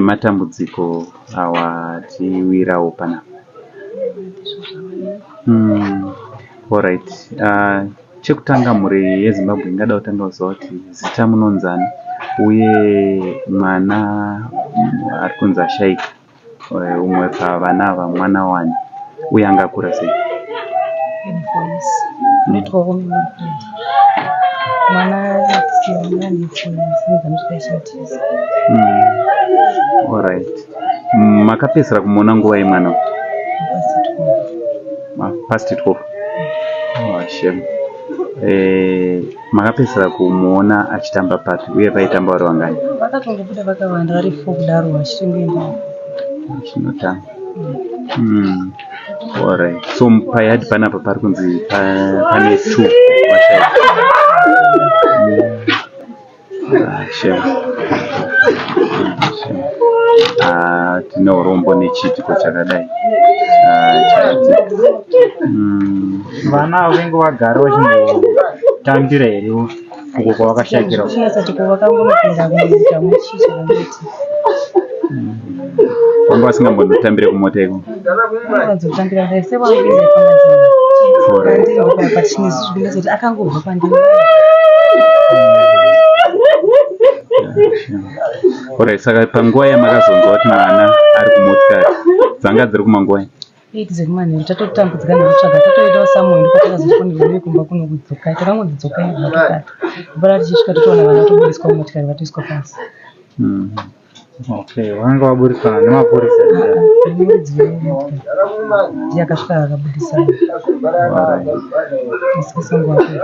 Nematambudziko awatiwirawo panapa. Alright. Chekutanga mhuri yeZimbabwe ingada kutanga kuziva kuti zita munonzani uye mwana ari kunzi ashaika umwe pavana ava mwana wani uye anga akura sei? Unoitwa women. Mwana ane 4 years nezvanosvika. Alright. Makapedzisira kumuona nguva yemwana? Past 12. Past 12. Oh, shame. Makapedzisira kumuona achitamba papi uye paitamba vari vangani? Vakatongobuda vakawanda vari four kudaro vachitongoenda. Vachinotamba. Alright. So payard panapa pari kunzi pane two vashaika. Ah, shame. Shame. Ah, tine urombo nechiitiko chakadai. Ah, chaitika. Vana avo venge vagara vachimbotambira here uko kwavakashakira? Chinyatsati ko vakangonopinda munyika muchii chakangoitika. Vanga vasingambondotambire kumota iko? Vanzotambira dai sevangu ndaifamba ndini. Pandiri ndopapa chinyatsoti akangobva pandiri. Alright, saka panguva yamakazonzwa kuti mwana ari kumotikari dzanga dziri kumanguva? 8 dzekumanheru, tatotambudzika nekutsvaga, tatoendawo somewhere, ndopatakazofonerwa nekumba kuno kudzokai. Takangonzi dzokai matokata. Ndopara tichisvika totoona vana vatobudiswa mumotikari vatoiswa pasi. Okay, vanga vaburitswa nemapurisa here? Nemuridzi wemotikari ndiye akasvika akabudisa asikisangu wake.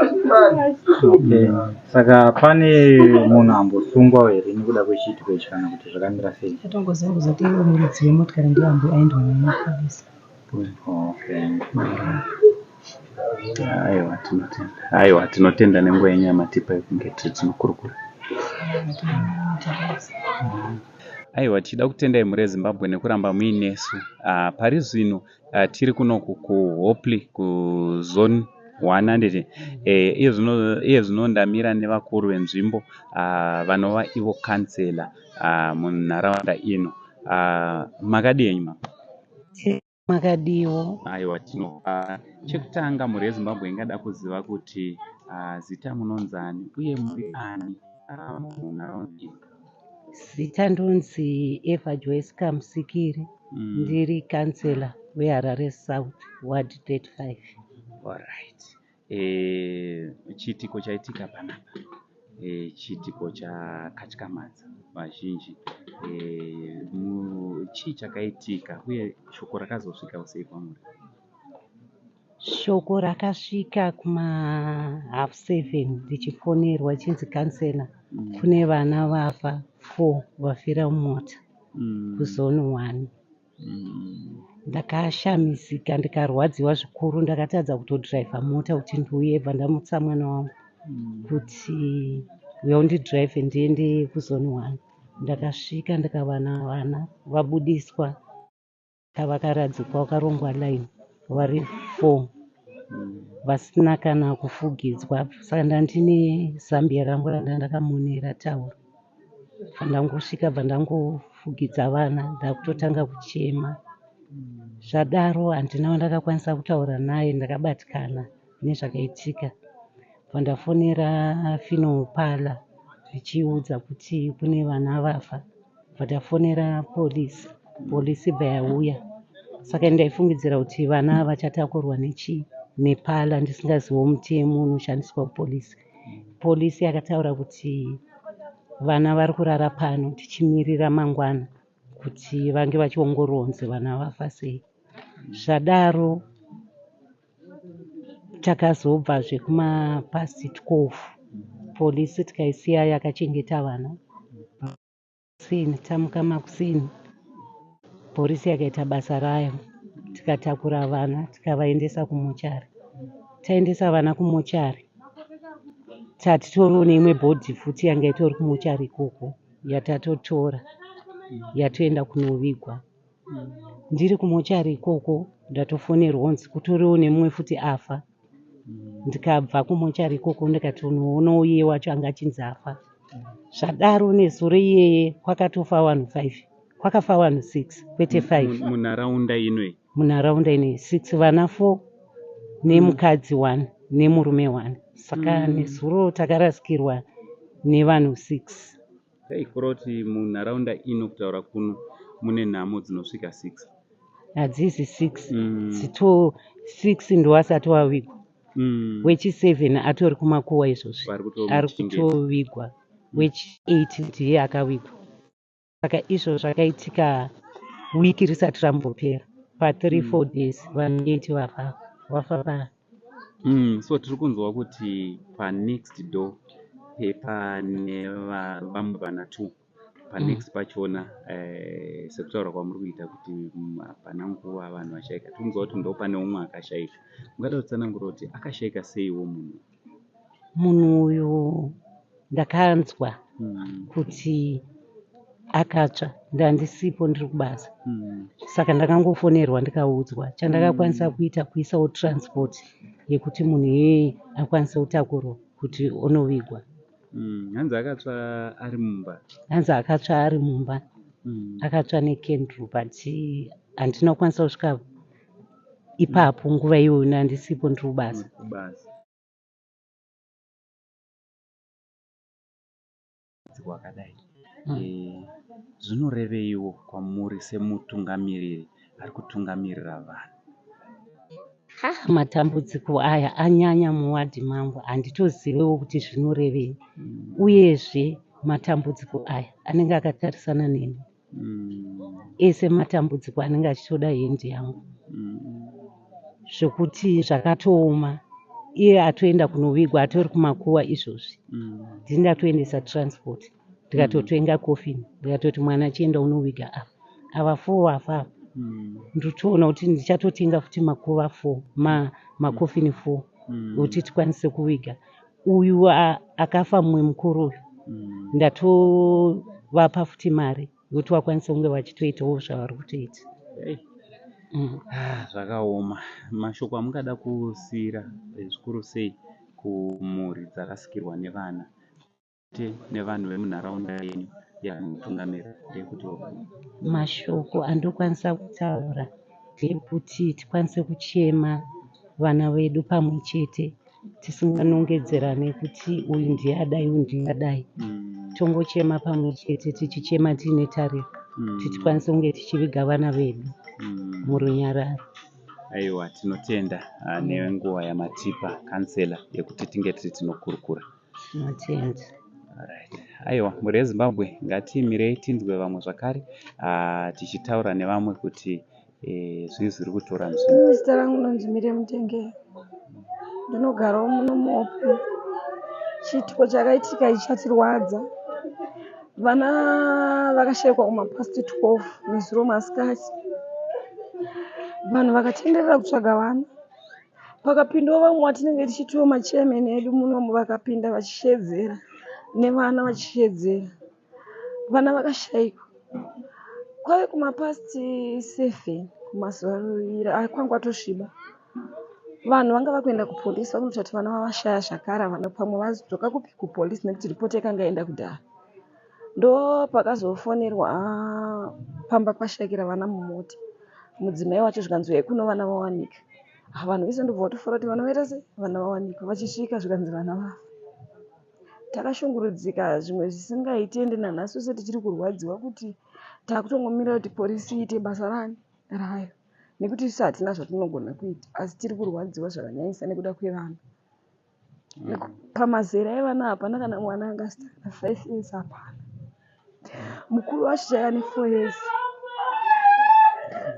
Okay, saka pane munhu ambosungwa here nekuda kwechiitiko ichi kana kuti zvakamira sei? Tatongoziva kuzoti iwo muridzi wemotikari ndiye aendwa nemapurisa. Okay. Aiwa, tinotenda. Aiwa, tinotenda nenguva yenyu yamatipa yekunge tiri tinokurukura. Aiwa, tichida kutendai mhuri yeZimbabwe nekuramba muinesu. Pari zvino tiri kunoku kuHopley kuZone 1, handiti? Iye zvino ndamira nevakuru venzvimbo vanova ivo kansela munharaunda ino. Makadii henyu mama? Makadiwo. Aiwa, tino chekutanga mhuri yeZimbabwe ingada kuziva kuti zita munonzani uye muri ani munharaunda ino? Zita ndonzi Eva Joyce Kamusikiri. Ndiri kansela weHarare South, Ward 35. Alright. Chiitiko chaitika panapa chiitiko chakatyamadza vazhinji. Chii chakaitika uye shoko rakazosvika sei kwamuri? Shoko rakasvika kuma 7:30 ndichifonerwa chinzi, "Kansela, kune vana vafa 4 vafira mumota kuZone 1." Ndakashamisika, ndikarwadziwa zvikuru, ndakatadza kutodhiraivha mota kuti ndiuye. Bva ndamutsa mwana wangu kuti uya undidhiraivhe ndiende kuZone 1. Ndakasvika ndikawana vana vabudiswa, vakaradzikwa vakarongwa line vari 4 vasina kana kufugidzwa. Saka ndandine zambia rangu randakamonera tauro. Bva ndangosvika, bva ndangofugidza vana, ndakutotanga kuchema. Zvadaro handina wandakakwanisa kutaura naye, ndakabatikana nezvakaitika. Bva ndafonera funeral parlour ndichiudza kuti kune vana vafa. Bva ndafonera polisi, polisi bva yauya. Saka ndaifungidzira kuti vana vachatakurwa nechi neparlour, ndisingaziviwo mutemo unoshandiswa kupolisi. Polisi yakataura kuti vana vari kurara pano tichimirira mangwana kuti vange vachiongororwa kunzi vana vafa sei. Zvadaro takazobvazve kumapast 12, polisi tikaisiya yakachengeta vana. Kuseni tamuka makuseni, polisi yakaita basa rayo, tikatakura vana tikavaendesa kumochari. Taendesa vana kumochari, tatitoriwo neimwe body futi yanga itori kumochari ikoko yatatotora yatoenda kunovigwa. Ndiri kumochari ikoko ndatofonerwa kunzi kutoriwo nemumwe futi afa. Ndikabva kumochari ikoko ndikatonoona iye wacho anga achinzi afa. Zvadaro nezuro iyeye kwakatofa vanhu 5. Kwakafa vanhu 6 kwete 5. Munharaunda ino iyi? Munharaunda ino iyi 6 vana 4 nemukadzi 1 nemurume 1. Saka nezuro takarasikirwa nevanhu 6. Hey, kureva kuti munharaunda ino kutaura kuno mune nhamo dzinosvika 6. Hadzizi 6. Dzito 6 ndoasati wavigwa. Wechi 7 atori kumakuwa izvozvi. Ari kutovigwa. Wechi 8 ndiye akavigwa. Saka izvo zvakaitika wiki risati rambopera. Pa 3 4 days vanhu 8 vafa. Vafa pa So tiri kunzwa kuti pa next door pepane vamwe vana 2 panext pachona sekutaura kwamuri kuita kuti hapana nguva vanhu vashaika. Tiri kunzwa kuti ndo pane umwe akashaika. Mungada kutsanangura kuti akashaika seiwo munhu? Munhu uyu ndakanzwa kuti akatsva, ndandisipo ndiri kubasa. Saka ndakangofonerwa ndikaudzwa. Chandakakwanisa kuita kuisawo transport yekuti munhu iyeye akwanise kutakurwa kuti onovigwa. Hanzi akatsva ari mumba. Hanzi akatsva ari mumba. Akatsva necandle but handina kukwanisa kusvika ipapo nguva iyoyo ndandisipo ndiri kubasa. Kubasa. Wakadai. Zvinoreveiwo kwamuri semutungamiriri ari kutungamirira vanhu? Matambudziko aya anyanya muwadhi mangu, handitozivewo kuti zvinorevei. Uyezve matambudziko aya anenge akatarisana neni. Ese matambudziko anenge achitoda hendi yangu. Zvekuti zvakatooma. Iye atoenda kunovigwa atori kumakuwa izvozvi. Ndini ndatoendesa transport. Ndikatotenga coffin. Ndikatoti mwana achienda unoviga apa. Ava 4 vafa apa. Ndinotoona kuti ndichatotenga futi makuva 4, makofini 4 kuti tikwanise kuviga. Uyu akafa mumwe mukuru uyu. Ndatovapa futi mari yekuti vakwanise kunge vachitoitawo zvavari kutoita. Zvakaoma. Mashoko amungada kusiyira zvikuru sei kumhuri dzarasikirwa nevana nevanhu vemunharaunda yenyu yamunotungamira ndeyekuti Mashoko andokwanisa kutaura ndeyekuti tikwanise kuchema vana vedu pamwe chete tisinganongedzerane kuti uyu ndiye adai uyu ndiye adai. Tongochema pamwe chete tichichema tiine tariro kuti tikwanise kunge tichiviga vana vedu murunyararo. Aiwa, tinotenda nenguva yamatipa kansela yekuti tinge tiri tinokurukura. Tinotenda. Alright. Aiwa, mhuri yeZimbabwe ngatimirei tinzwe vamwe zvakare tichitaura nevamwe kuti zvii zviri kutora nzvimbo. Zita rangu ndonzi Miriam Mutengere. Ndinogarawo muno muOpay. Chiitiko chakaitika ichi chatirwadza. Vana vakashaikwa kumapast 12 nezuro masikati. Vanhu vakatenderera kutsvaga vana. Pakapindawo vamwe vatinenge tichitiwo machairman edu munomu vakapinda vachishedzera nevana vachishedzera. Vana vakashaikwa. Kwave kumapast 7 kumazuva kwanga kwatosviba. Vanhu vanga vakuenda kupolisi vakunotaura kuti vana vavashaya zvakare havana pamwe vazodzoka kupi kupolisi nekuti ripoti yakanga yaenda kudhara. Ndopakazofonerwa pamba pashaikira vana mumota. Mudzimai wacho zvikanzi uyai kuno vana vawanika. Vanhu vese ndobva vatofara kuti vana vaita sei? Vana vawanikwa. Vachisvika zvikanzi vana vafa. Takashungurudzika zvimwe zvisingaiti ende nanhasi wese tichiri kurwadziwa kuti takutongomirira kuti porisi iite basa rani rayo. Nekuti isu hatina zvatinogona kuita asi tiri kurwadziwa zvakanyanyisa nekuda kwevana. Pamazera evana hapana kana mwana anga asina kana 5 years hapana. Mukuru wacho chaiye ane 4 years.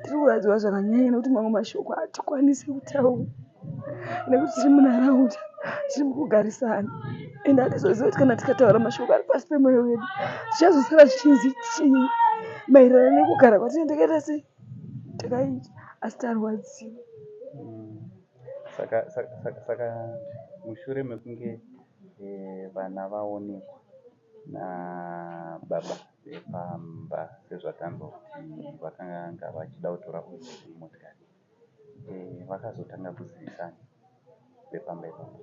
Tiri kurwadziwa zvakanyanya nekuti mamwe mashoko hatikwanisi kutaura nekuti tiri munharaunda tiri mukugarisana ende hatizozivi kuti kana tikataura mashoko ari pasi pemwoyo wedu zvichazosara zvichinzi chii maererano nekugara kwatinenge takaita sei takaita asi tarwadziwa. Saka mushure mekunge vana vaonekwa nababa vepamba sezvatanzwa kuti vakanga vachida kutora oil mumotikari vakazotanga kuzivisana vepamba ipapo.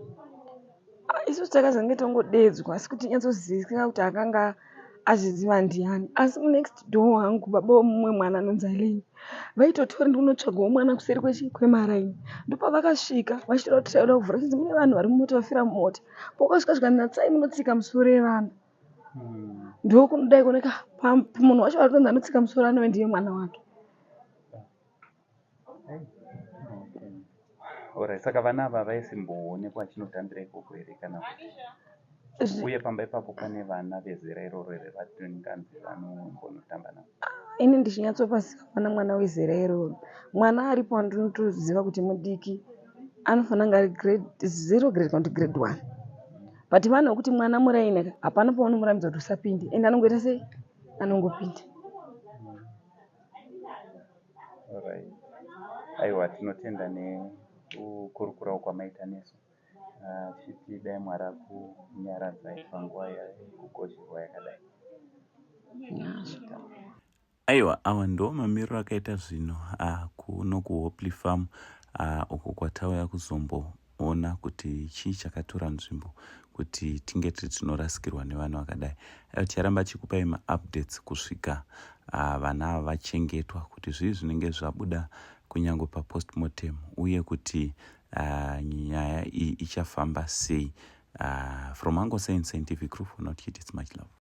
Isusu takazange tongodedzwa asi kuti tinyatsoziva kuti akanga Azviziva ndiani asi munext door wangu baba vemumwe mwana anonzi Aileen vaitotora ndikunotsvagawo mwana kuseri kwechi kwemaraini. Ndopavakasvika vachitoda kuti taida kuvhura chinzi mune vanhu vari mumota vafira mumota. Pakasvika zvikanzi natsai munotsika musoro yevanhu. Ndokunodai kuoneka munhu wacho ari kunzi anotsika musoro anove ndiye mwana wake. Alright, saka vana ava vaisimboonekwa vachinotambira ikoko here kana kuti uye pamba ipapo pane vana vezera iroro here vatinganzi vanombonotamba navo? Ini ndichinyatsopaziva pana mwana wezera iroro. Mwana aripo wandinotoziva kuti mudiki anofanira kunge ari grade zero grade kana kuti grade one. But vana vekuti mwana muraini ka hapana paunomurambidza kuti usapinde ende anongoita sei anongopinda. Alright. Aiwa tinotenda nekukurukurawo kwamaita nesu. Tichiti dai Mwari akunyaradzai panguva yekugozherwa yakadai. Aiwa awa ndiwo mamiriro akaita zvinhu kuno kuHopley Farm uko kwatauya kuzomboona kuti chii chakatora nzvimbo kuti tinge tiri tinorasikirwa nevanhu vakadai. Aiwa ticharamba tichikupai maupdates kusvika vana ava vachengetwa kuti zvii zvinenge zvabuda kunyange papostmortem uye kuti nyaya iyi ichafamba sei. From Uncle Saint Scientific Crew for Not Hit, it's much love.